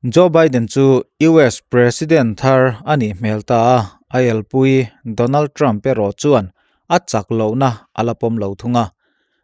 Joe Biden chu US President thar a nih hmel ta a, a elpui Donald Trump erawh chuan a chak lohna a la pawm lo thung a.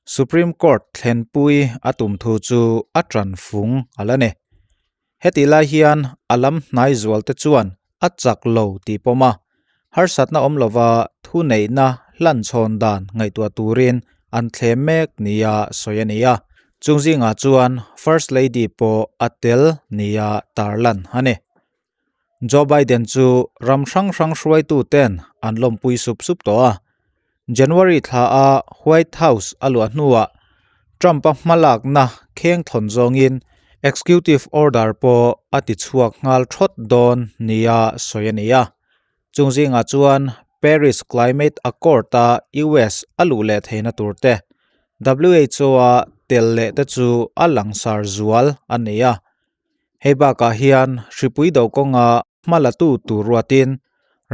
Supreme Court thlenpui a tum thu chu a ṭan fung a la ni. Hetih lai hian a lam hnai zual te chuan a chak lo tih pawm a, harsatna awm lova thuneihna hlanchhawn dan ngaihtuah turin an thlem mek nia sawi a ni a. Chung zingah chuan First Lady pawh a tel nia tarlan a ni. Joe Biden chu ram hrang hrang hruaitu ten an lawmpui sup sup tawh a. January thla a White House a luah hnuah Trump-a hmalakna kheng thawn zawngin executive order pawh a ti chhuak nghal thawt dawn nia sawi a ni a. Chung zingah chuan Paris Climate Accord-a US a luh leh theihna tur te, WHO-a tel leh te chu a langsar zual a ni a. Hei bakah hian hripui do kawnga hma la tu tur ruatin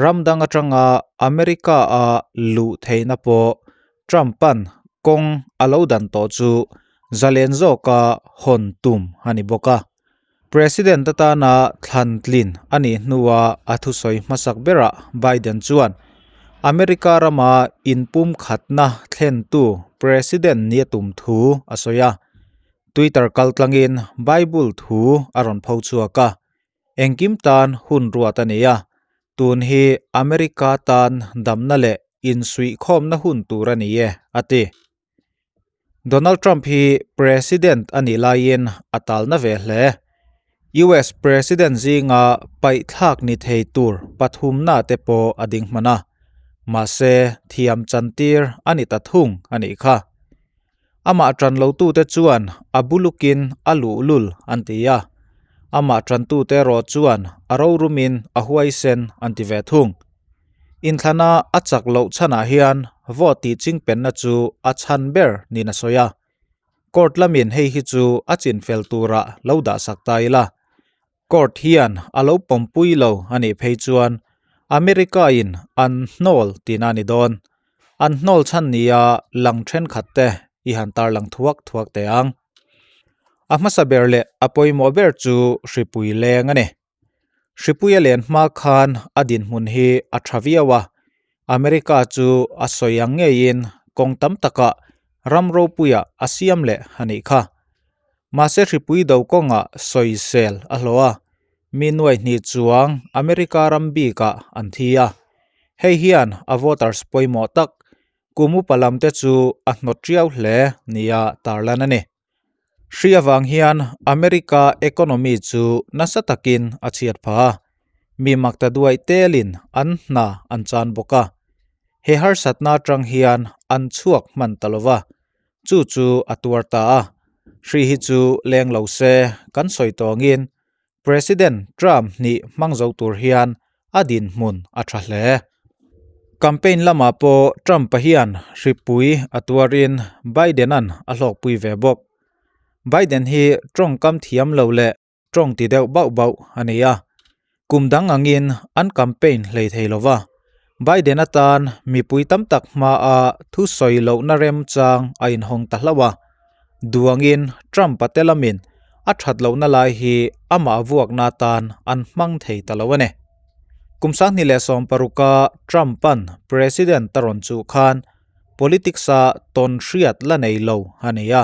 ram dang atanga America-a luh theihna pawh Trump-a'n kawng a lo dan tawh chu zalen zawka hawn tum a ni bawk a. President atana thlan tlin a nih hnua a thusawi hmasak berah Biden chuan America rama inpumkhatna thlentu President ni a tum thu a sawi a. Twitter kaltlangin Bible thu a rawn pho chhuak a, engkim tan hun ruat a ni a, tun hi America tan damna leh insuihkhawmna hun tur a ni e, a ti. Donald Trump hi President a nih laiin a talna ve hle. US President zinga paihthlak ni thei tur pathumna te pawh a ding hman a, mahse thiam chantir a ni ta thung a nih kha. Amah ṭan lotute chuan a bulukin a luhlul an ti a, amah ṭantute erawh chuan a rorumin a huaisen an ti ve thung. Inthlana a chak loh chhanah hian vote tih chingpenna chu a chhan ber niin a sawi a. Court lamin hei hi chu a chinfel turah lo dahsak ta ila. Court hian a lo pawmpui lo a nih phei chuan America-in an hnawl tihna a ni dawn. An hnawl chhan nia lang thenkhat te i han tarlang thuak thuak teh ang. A hmasa ber leh a pawimawh ber chu hripui leng a ni. Hripui a len hma khan a dinhmun hi a tha viau a, America chu a sawi ang ngeiin kawng tam takah ram ropuia a siam leh a nih kha. Mahse hripui do kawngah sawisel a hlawh a, mi nuai hnih chuang America ram bikah an thi a. Hei hian a voters pawimawh tak kum upa lam te chu a hnawt riau hle nia tarlan a ni. Hri avang hian America economy chu nasa takin a chhiat phah a, mi makta duai telin an hna an chan bawk a. He harsatna atang hian an chhuak hman ta lova, Chu chu a tuar ta a, hri hi chu leng lo se kan sawi tawngin President Trump hnih hmang zo tur hian a dinhmun a tha hle. Campaign lamah pawh Trump-a hian hripui a tuarin Biden-a'n a hlawkpui ve bawk. Biden hi tawngkam thiam lo leh tawng ti deuh bauh bauh a ni a, kum dang angin an campaign hlei thei lo va, Biden atan mipui tam tak hmaa thusawi lohna remchang a inhawng ta hlauh a, duangin Trump-a te lamin a that lohna lai hi amah vuakna atan an hmang thei ta lo a ni. Kum 2016-a Trump-a'n President a rawn chuh khan politics-a tawn hriat la nei lo a ni a,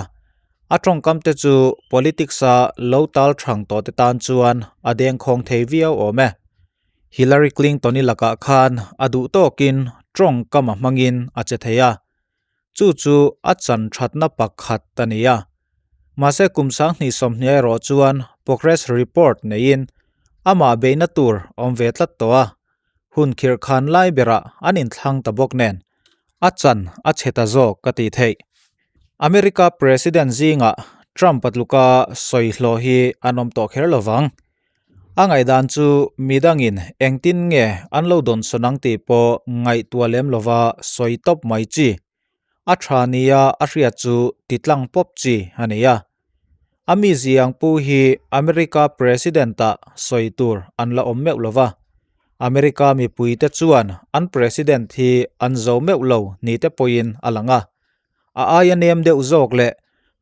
A tawngkam te chu politics a lo tal thang tawh te tan chuan a dengkhawng thei viau awm e. Hillary Clinton-i lakah khan a duh tawkin tawngkam a hmangin a che thei a, chu chu a chan thatna pakhat a ni a. Mahse kum 2020 erawh chuan progress report neiin amah beihna tur awm ve tlat tawh a, hun khirh khan lai berah an inthlang ta bawk nen a chan a chhe ta zawk ka tih theih. America President zingah Trump a tluka sawi hlawh hi an awm tawh kher lo vang. A ngaihdan chu midangin engtin nge an lo dawn sawn ang tih pawh ngaihtuah lem lova sawi tawp mai chi. A tha nia a hriat chu titlang pawp chi a ni a. A mi ziang pu hi America President-ah sawi tur an la awm meuh lo va. America mipuite chuan an President hi an zo meuh lo ni te pawhin a lang a. A aia nem deuh zawk leh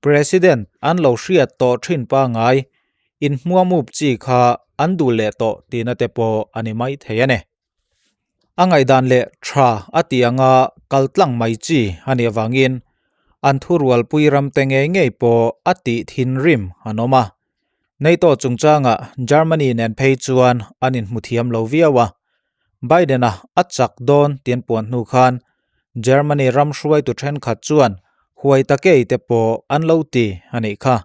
President an lo hriat tawh thin pangngai. Inhmuamup chi kha an duh leh tawh tihna te pawh a ni mai thei a ni. A ngaihdan leh tha a tih anga kal tlang mai chi a nih avangin an thurualpui ramte ngei ngei pawh a tih thinrim an awm a. NATO chungchangah Germany nen phei chuan an inhmu thiam lo viau a. Biden-a a chak dawn tih an puan hnu khan Germany ram hruaitu thenkhat chuan huai takei te pawh an lo ti a nih kha.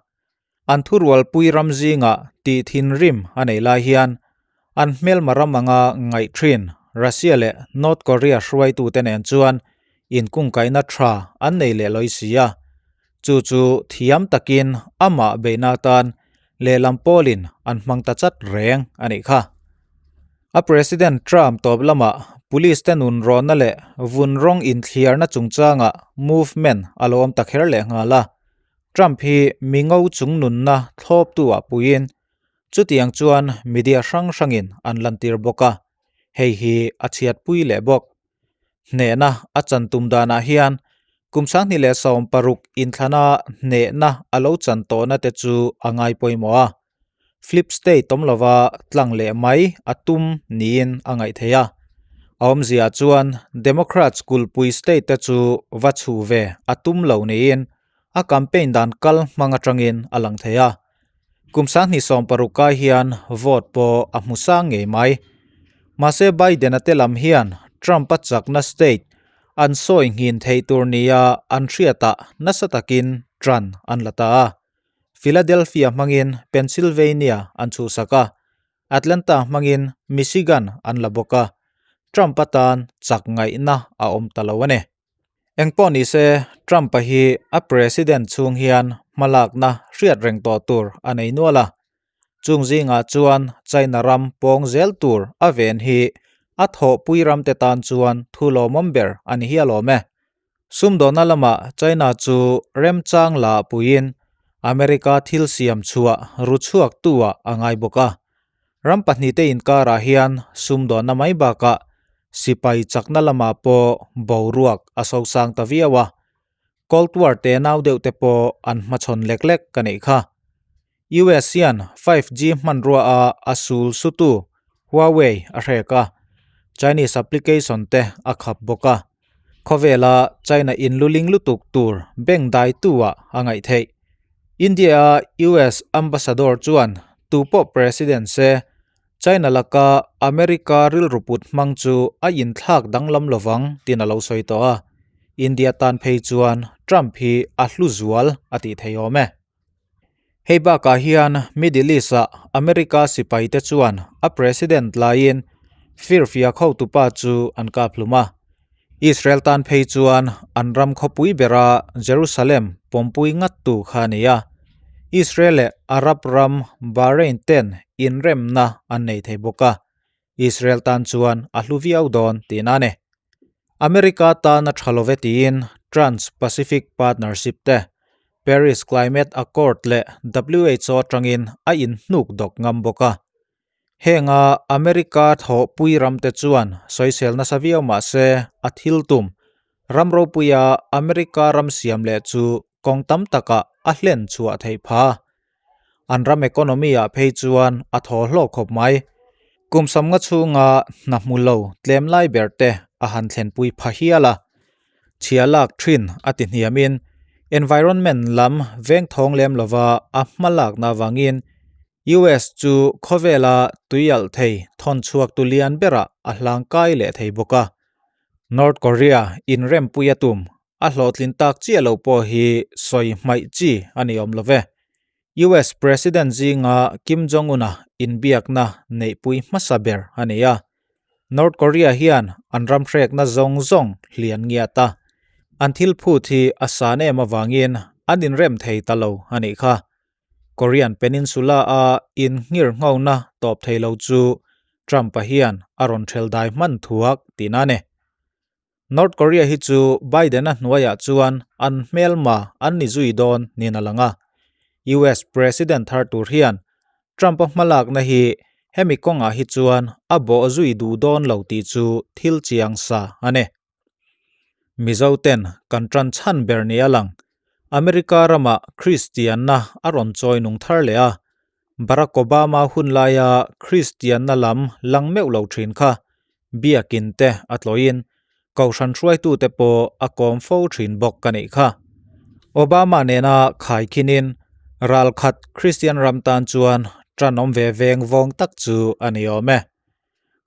An thurualpui ram zingah tih thinrim a neih lai hian an hmelma ram anga ngaih thin Russia leh North Korea hruaitute nen chuan inkungkaihna tha an nei leh lawi si a, chu chu thiam takin amah beihna atan lehlam pawlin an hmang ta chat reng a nih kha. A President Trump tawp lamah police te nun rawhna leh vun rawng inthliarna chungchangah movement a lo awm ta kher leh nghal a, Trump hi mi ngo chung nunna thlawptu ah puiin chutiang chuan media hrang hrangin an lantir bawk a, hei hi a chhiatpui leh bawk. Hnehna a chan tum danah hian kum 2016 inthlana hnehna a lo chan tawhna te chu a ngai pawimawh a, flip state awm lova tlang leh mai a tum niin a ngaih theih a. A awmzia chuan Democrats kulhpui state te chu va chhuh ve a tum lo niin a campaign dan kal hmang atangin a lang thei a. Kum 2016 kai hian vote pawh a hmu sang ngei mai. Mahse Biden-a te lam hian Trump-a chakna state an sawi nghin theih tur nia an hriatah nasa takin tan an la ta a. Philadelphia hmangin Pennsylvania an chhuhsak a, Atlanta hmangin Michigan an la bawk a, Trump atan chak ngaihna a awm ta lo a ni. Engpawh ni se, Trump-a hi a president chhung hian hmalakna hriat reng tawh tur a nei nual a. Chung zingah chuan China ram pawng zel tur a ven hi a thawhpui ramte tan chuan thu lawmawm ber a ni hial awm e. Sumdawhna lamah China chu remchang la puiin America thil siam chhuah ru chhuaktu-ah a ngai bawk a. Ram pahnihte inkarah hian sumdawhna mai bakah sipai chakna lamah pawh boruak a sosang ta viau a. Cold War te nau deuh te pawh an hmachhawn lek lek ka neih kha. US hian 5G hmanrua a a sul sutu Huawei a hrek a, Chinese application te a khap bawk a. Khawvela China inluling lutuk tur bank daitu-ah a ngaih theih. India-a US ambassador chuan tupawh president se China laka America rilru put hmang chu a inthlak danglam lovang tiin a lo sawi tawh a, India tan phei chuan Trump hi a hlu zual a tih thei awm e. Hei bakah hian Middle East-ah America sipaite chuan a president laiin firfiak hotupa chu an kap hlum a. Israel tan phei chuan an ram khawpui bera Jerusalem pawmpui ngattu kha a ni a. Israel leh Arab ram Bahrain ten inremna an nei thei bawk a. Israel tan chuan a hlu viau dawn tihna a ni. America tan a tha love tiin Trans-Pacific Partnership te, Paris Climate Accord leh WHO atangin a inhnuk dawk ngam bawk a. Henga America thawhpui ramte chuan sawisel nasa viau mah se a thil tum ram ropuia America ram siam leh chu kawng tam takah a hlen chhuah theih pha. An ram economy ah phei chuan a thaw hlawk khawp mai. Kum samnga chhunga hna hmu lo tlem lai ber te a han thlenpui pha hial a. Chhia lak thin a ti hniamin environment lam veng thawng lem lova a hma lakna avangin US chu khawvela tui alh thei thawn chhuak tu lian berah a hlang kai leh thei bawk a. North Korea inrempui a tum A hlawhtlin tak chiah lo pawh hi sawi hmaih chi a ni awm lo ve. US President zinga Kim Jong-un-a inbiakna neihpui hmasa ber a ni a. North Korea hian an ram hrekna zawng zawng hlian ngiat a, an thil phut hi a san em avangin an inrem thei ta lo a nih kha. Korean Peninsula-a innghirnghona tawp thei lo chu Trump-a hian a rawn ṭhel dai hman thuak tihna a ni. North Korea hi chu Biden-a hnuaiah chuan an hmelma an ni zui dawn niin a lang a. US President thar tur hian Trump-a hmalakna hi hemi kawngah hi chuan a bawh zui duh dawn lo tih chu thil chiang sa a ni. Mizoten kan tan chhan ber ni a lang. America ramah Kristianna a rawn chawi nung thar leh a. Barack Obama hun laia Kristianna lam lang meuh lo thin kha biakin te a tlawhin kohhran hruaitute pawh a kawm fo thin bawk ka nih kha. Obama nena khaikhinin ralkhat Kristian ram tan chuan tanawm ve veng vawng tak chu a ni awm e.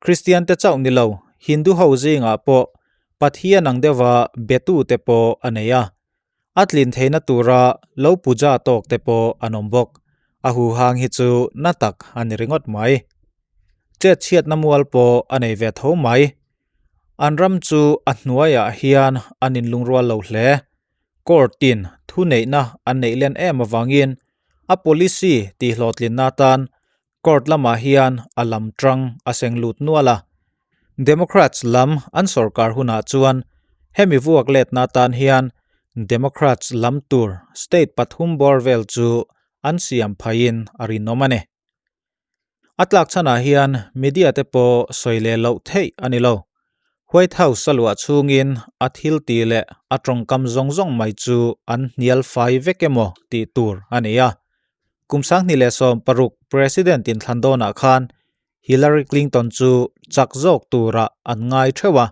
Kristian te chauh ni lo, Hindu ho zingah pawh Pathian ang deuha betute pawh a nei a. A tlin theihna tura lo puja tawk te pawh an awm bawk. A huhang hi chu na tak a ni ringawt mai. Chet chhiatna mual pawh a nei ve tho mai. An ram chu a hnuaiah hian an inlungrual lo hle. Court-in thuneihna an neih len em avangin a policy tihhlawhtlinna atan Court lamah hian a lam tang a seng lut nual a. Democrats lam an sorkar hunah chuan hemi vuak letna atan hian Democrats lam tur state pathum bawr vel chu an siam phaiin a rinawm a ni. A tlak chhanah hian media te pawh sawi leh loh theih a ni lo. White House a luah chhungin a thil tih leh a tawngkam zawng zawng mai chu an hnial fai vek emaw tih tur a ni a. Kum 2016 President inthlan dawnah khan Hillary Clinton chu chak zawk turah an ngai theuh a,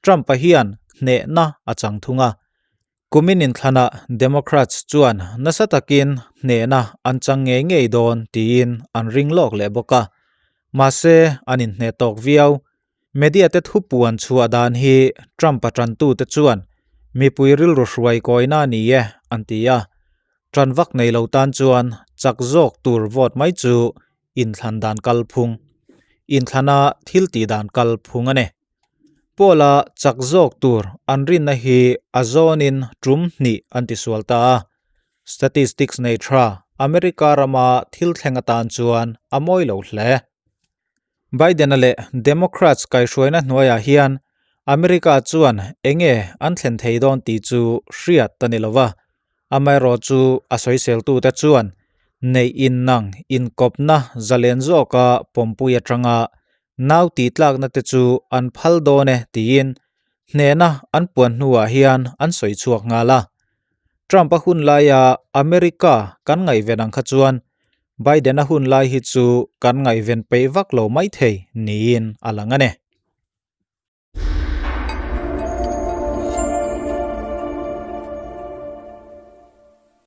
Trump-a hian hnehna a chang thung a. Kumin inthlanah Democrats chuan nasa takin hnehna an chang ngei ngei dawn tiin an ring lawk leh bawk a. Mahse, an inhneh tawk viau. Media te thupuan chhuah dan hi Trump-a tantute chuan mipui rilru hruai kawina a ni e an ti a. Tan vak nei lo tan chuan chak zawk tur vote mai chu inthlan dan kalphung, inthlana thil tih dan kalphung a ni. Paula chak zawk tur an rinna hi a zawnin tum hnih an tisual ta a. Statistics nei tha America rama thil thleng atan chuan a mawi lo hle. Biden-a leh Democrats kaihhruaina hnuaiah hian America chuan enge an thlen thei dawn tih chu hriat a ni lo va, amaherawhchu a sawiseltute chuan neih innang inkawpna zalen zawka pawmpui atanga nau tihtlakna te chu an phal dawn e tiin hnehna an puan hnuah hian an sawi chhuak nghal a. Trump-a hun laia America kan ngaihven ang kha chuan Biden-a hun lai hi chu kan ngaihven peih vak lo maithei niin a lang a ni.